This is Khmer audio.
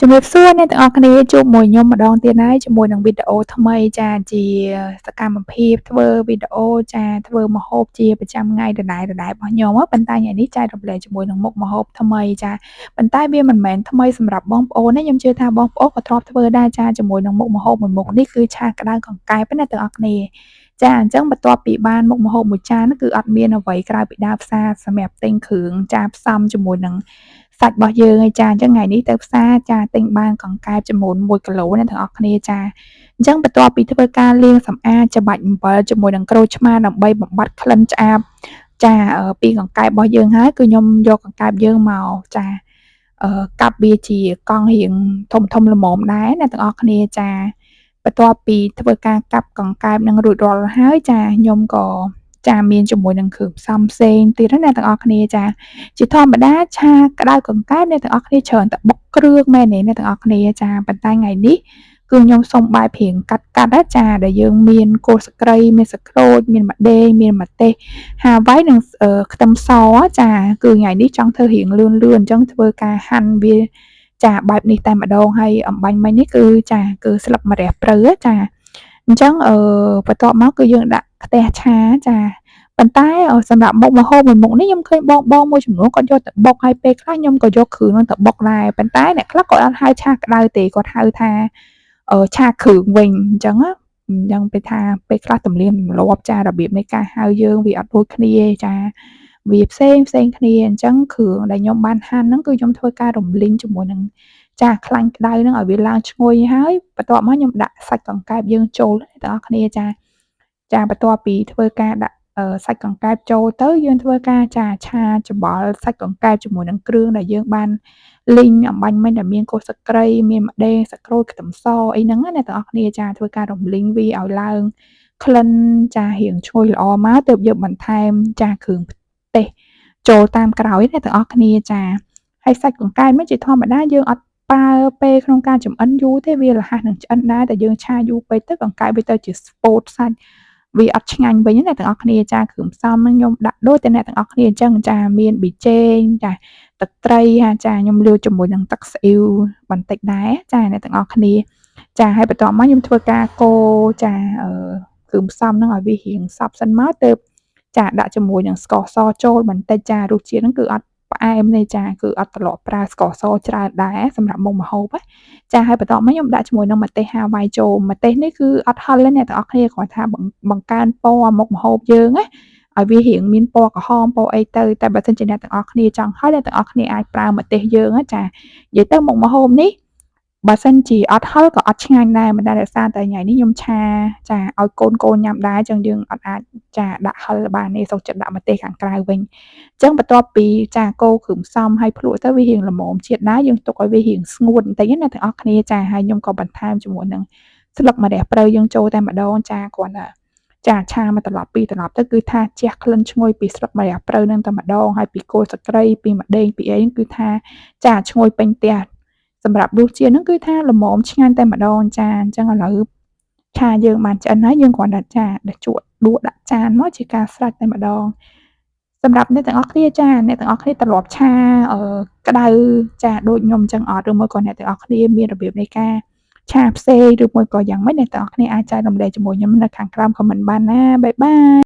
ជំរាបសួរអ្នកទាំងអស់គ្នាជួបមួយខ្ញុំម្ដងទៀតហើយជាមួយនឹងវីដេអូថ្មីចាជាសកម្មភាពធ្វើវីដេអូចាធ្វើម្ហូបជាប្រចាំថ្ងៃដដែលៗរបស់ខ្ញុំប៉ុន្តែថ្ងៃនេះចែករំលែកជាមួយនឹងមុខម្ហូបថ្មីចាប៉ុន្តែវាមិនមែនថ្មីសម្រាប់បងប្អូនទេខ្ញុំជឿថាបងប្អូនក៏ធ្លាប់ធ្វើដែរចាជាមួយនឹងមុខម្ហូបមួយមុខនេះគឺឆាក្តៅកង្កែបណាទាំងអស់គ្នាចាអញ្ចឹងបន្ទាប់ពីបានមុខម្ហូបមួយចានគឺអត់មានអ្វីក្រៅពីដើរផ្សារសម្រាប់ទិញគ្រឿងចាផ្សំជាមួយនឹងសាច់របស់យើងឯចាអញ្ចឹងថ្ងៃនេះទៅផ្សារចាទិញបានកង្កែបចំនួន1គីឡូណាទាំងអស់គ្នាចាអញ្ចឹងបន្ទាប់ពីធ្វើការលាងសម្អាតច្បាច់អំបិលជាមួយនឹងក្រូចឆ្មាដើម្បីបំបត្តិក្លិនឆ្អាបចាពីកង្កែបរបស់យើងហើយគឺខ្ញុំយកកង្កែបយើងមកចាកាប់វាជាកង់រៀងធំធំល្មមដែរណាទាំងអស់គ្នាចាបន្ទាប់ពីធ្វើការកាប់កង្កែបនឹងរួចរាល់ហើយចាខ្ញុំក៏ចាមានជាមួយនឹងគ្រឿងផ្សំផ្សេងទៀតណាទាំងអស់គ្នាចាជាធម្មតាឆាក្តៅកង្កែបអ្នកទាំងអស់គ្នាច្រើនតែបុកគ្រឿងមែនទេអ្នកទាំងអស់គ្នាចាប៉ុន្តែថ្ងៃនេះគឺខ្ញុំសុំបែបរៀងកាត់កាត់ណាចាដែលយើងមានគល់ស្ត្រីមានសាច់ក្រូចមានម្ដេងមានម្ទេសហាវ៉ៃនិងខ្ទឹមសចាគឺថ្ងៃនេះចង់ធ្វើរៀងលឿនលឿនអញ្ចឹងធ្វើការហាន់វាចាបែបនេះតែម្ដងហើយអំបញ្ញមិញនេះគឺចាគឺស្លឹកម្រះព្រៅចាអញ្ចឹងអឺបន្ទាប់មកគឺយើងដាក់ខ្ទះឆាចាប៉ុន្តែសម្រាប់មុខម្ហូបមួយមុខនេះខ្ញុំឃើញបងបងមួយចំនួនគាត់យកទៅបុកហើយពេលខ្លះខ្ញុំក៏យកគ្រឿងនឹងទៅបុកដែរប៉ុន្តែអ្នកខ្លះគាត់អត់ហៅឆាក្តៅទេគាត់ហៅថាឆាគ្រឿងវិញអញ្ចឹងណាអញ្ចឹងពេលថាពេលខ្លះទំនៀមទម្លាប់ចារបៀបនៃការហៅយើងវាអត់ដូចគ្នាចាវាផ្សេងផ្សេងគ្នាអញ្ចឹងគ្រឿងដែលខ្ញុំបានហាន់ហ្នឹងគឺខ្ញុំធ្វើការរំលីងជាមួយនឹងចាខ្លាញ់ក្តៅហ្នឹងឲ្យវាឡើងឈ្ងុយហើយបន្ទាប់មកខ្ញុំដាក់សាច់កង្កែបយើងចូលទាំងអស់គ្នាចាចាបន្ទាប់ពីធ្វើការដាក់សាច់កង្កែបចូលទៅយើងធ្វើការចាឆាច្បល់សាច់កង្កែបជាមួយនឹងគ្រឿងដែលយើងបានលីងអំបញ្ញមិញដែលមានគល់ស្ត្រីមានម្ដេងសាច់ក្រូចខ្ទឹមសអីហ្នឹងណាទាំងអស់គ្នាចាធ្វើការរំលីងវាឲ្យឡើងក្លិនចារៀងឈ្ងុយល្អមកទើបយើងបន្ថែមចាគ្រឿងទេសចូលតាមក្រោយណាទាំងអស់គ្នាចាហើយសាច់កង្កែបនេះជាធម្មតាយើងអត់ប្រើពេលក្នុងការចម្អិនយូរទេវារហ័សនឹងឆ្អិនដែរតែយើងឆាយូរពេកទៅកង្កែបវាទៅជាស្ពោតសាច់វាអត់ឆ្ងាញ់វិញណាទាំងអស់គ្នាចាគ្រឿងផ្សំខ្ញុំដាក់ដូចតែអ្នកទាំងអស់គ្នាអញ្ចឹងចាមានប៊ីចេងចាទឹកត្រីហាចាខ្ញុំលាយជាមួយនឹងទឹកស្អ៊ីវបន្តិចដែរចាអ្នកទាំងអស់គ្នាចាហើយបន្ទាប់មកខ្ញុំធ្វើការកូរចាអឺគ្រឿងផ្សំហ្នឹងឲ្យវារៀងសព្វសិនមកទើបចាដាក់ជាមួយនឹងស្ករសចូលបន្តិចចារសជាតិហ្នឹងគឺអត់ផ្អែមទេចាគឺអត់ត្រឡប់ប្រើស្ករសច្រើនដែរសម្រាប់មុខម្ហូបចាហើយបន្ទាប់មកខ្ញុំដាក់ជាមួយនឹងម្ទេសហាវ៉ៃចូលម្ទេសនេះគឺអត់ហិលទេអ្នកទាំងអស់គ្នាគ្រាន់ថាបង្កើនពណ៌មុខម្ហូបយើងណាឲ្យវារៀងមានពណ៌ក្រហមពណ៌អីទៅតែបើសិនជាអ្នកទាំងអស់គ្នាចង់ហិលអ្នកទាំងអស់គ្នាអាចប្រើម្ទេសយើងណាចានិយាយទៅមុខម្ហូបនេះបើសិនជាអត់ហិលក៏អត់ឆ្ងាញ់ដែរមិនដែរដោយសារតែថ្ងៃនេះខ្ញុំឆាចាឲ្យកូនកូនញ៉ាំដែរចឹងយើងអត់អាចចាដាក់ហិលបានទេសុខចិត្តដាក់ម្ទេសខាងក្រៅវិញអញ្ចឹងបន្ទាប់ពីចាកូរគ្រឿងផ្សំហើយភ្លក់ទៅវារៀងល្មមជាតិដែរយើងទុកឲ្យវារៀងស្ងួតបន្តិចណាទាំងអស់គ្នាចាហើយខ្ញុំក៏បន្ថែមជាមួយនឹងស្លឹកម្រះព្រៅយើងចូលតែម្ដងចាគ្រាន់តែចាឆាមួយត្រឡប់ពីរត្រឡប់ទៅគឺថាជះក្លិនឈ្ងុយពីស្លឹកម្រះព្រៅនឹងតែម្ដងហើយពីគល់ស្ត្រីពីម្ដេងពីអីគឺថាចាឈ្ងុយពេញផ្ទះសម្រាប់រសជាតិហ្នឹងគឺថាល្មមឆ្ងាញ់តែម្ដងចាអញ្ចឹងឥឡូវឆាយើងបានឆ្អិនហើយយើងគ្រាន់តែចាដាក់ជក់ដួសដាក់ចានមកជាការស្រេចតែម្ដងសម្រាប់អ្នកទាំងអស់គ្នាចាអ្នកទាំងអស់គ្នាត្រឡប់ឆាក្តៅចាដូចខ្ញុំអញ្ចឹងអត់ឬមួយក៏អ្នកទាំងអស់គ្នាមានរបៀបនៃការឆាផ្សេងឬមួយក៏យ៉ាងម៉េចអ្នកទាំងអស់គ្នាអាចចែករំលែកជាមួយខ្ញុំនៅខាងក្រោម comment បានណាបាយបាយ។